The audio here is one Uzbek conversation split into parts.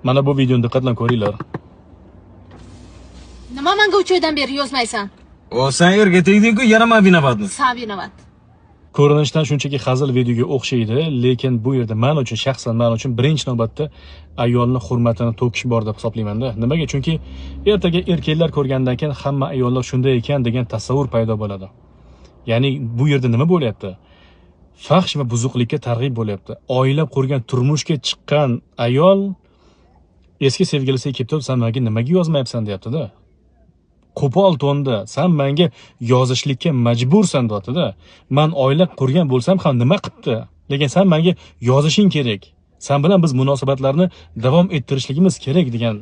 Mana bu videoni diqqat bilan ko'ringlar. Nima menga 3 oydan beri yozmaysan? O sen erga tegding-ku, yana man виноват mi? San виноват. Ko'rinishdan shunchaki hazil videoga o'xshaydi, lekin bu yerda men uchun, shaxsan men uchun birinchi navbatda ayolni hurmatini to'kish bor deb hisoblayman-da. Nimaga? Chunki ertaga erkaklar ko'rgandan keyin hamma ayollar shunday ekan degan tasavvur paydo bo'ladi. Ya'ni bu yerda nima bo'lyapti? Fahsh va buzuqlikka targ'ib bo'lyapti. Oila qurgan, turmushga chiqqan ayol eski sevgilisiga kelib turib, "Sen menga nimaga yozmayapsan?" deyapti-da. Qo'pol tonda, "San menga yozishlikka majbursan" deyapti-da. Man oila qurgan bo'lsam ham nima qilibdi? Lekin sen menga yozishing kerak. Sen bilan biz munosabatlarni davom ettirishligimiz kerak degan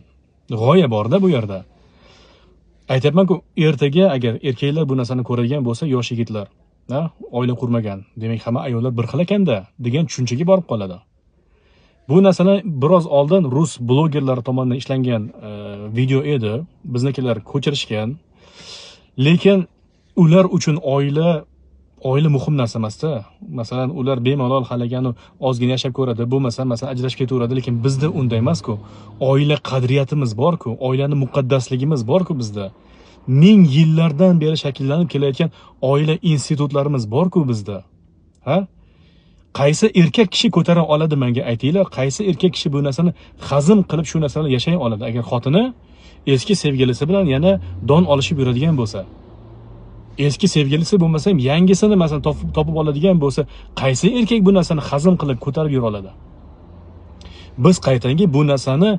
g'oya bor-da bu yerda. Aytyapman-ku, ertaga agar erkaklar bu narsani ko'radigan bo'lsa, yosh yigitlar, ha, oila qurmagan, demak hamma ayollar bir xil ekanda degan tushunchaga borib qoladi. Bu narsani biroz oldin rus blogerlari tomonidan ishlangan video edi. Biznikilar ko'chirishgan. Lekin ular uchun oila muhim narsa emas-da. Masalan, ular bemalol halagani ozgina yashab ko'radi, bo'lmasa masalan ajrashib ketaveradi, lekin bizda unday emas-ku. Oila qadriyatimiz bor-ku, oilani muqaddasligimiz bor-ku bizda. Ming yillardan beri shakllanib kelayotgan oila institutlarimiz bor-ku bizda. Ha? Qaysi erkak kishi ko'tara oladi menga aytinglar, qaysi erkak kishi bu narsani hazm qilib shu narsani yashay oladi agar xotini eski sevgilisi bilan yana don olishib yuradigan bo'lsa? Eski sevgilisi bo'lmasa ham yangisini masalan topib oladigan bo'lsa, qaysi erkak bu narsani hazm qilib ko'tarib yura oladi? Biz qaytanga bu narsani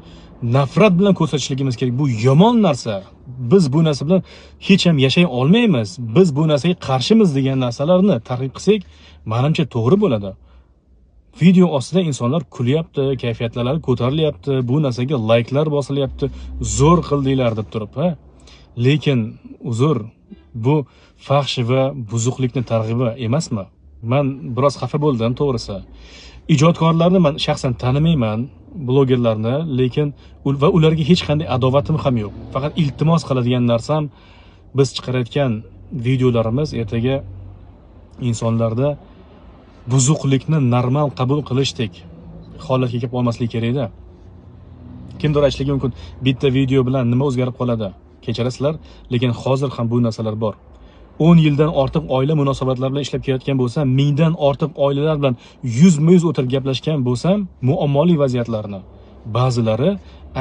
nafrat bilan ko'rsatishligimiz kerak. Bu yomon narsa. Biz bu narsa bilan hech ham yashay olmaymiz. Biz bu narsaga qarshimiz degan narsalarni targ'ib qilsak, menimcha to'g'ri bo'ladi. Video ostida insonlar kulyapti, kayfiyatlari ko'tarilyapti, bu narsaga layklar bosilyapti, zo'r qildinglar deb turib, ha? Lekin uzr, bu fahsh va buzuqlikni targ'ibi emasmi? Men biroz xafa bo'ldim, to'g'risi. Ijodkorlarni men shaxsan tanimayman, blogerlarni, lekin va ularga hech qanday adovatim ham yo'q. Faqat iltimos qiladigan narsam, biz chiqarayotgan videolarimiz ertaga insonlarda buzuqlikni normal qabul qilishdek holatga kelib qolmasligi kerakda. Kimdir aytishligi mumkin, bitta video bilan nima o'zgarib qoladi? Kechirasizlar, lekin hozir ham bu narsalar bor. 10 yildan ortiq oila munosabatlari bilan ishlab kelayotgan bo'lsam, 1000dan ortiq oilalar bilan yuzma-yuz o'tirib gaplashgan bo'lsam, muammoli vaziyatlarni ba'zilari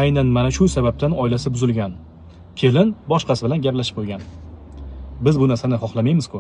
aynan mana shu sababdan oilasi buzilgan. Kelin boshqasi bilan gaplashib qo'ygan. Biz bu narsani xohlamaymiz-ku.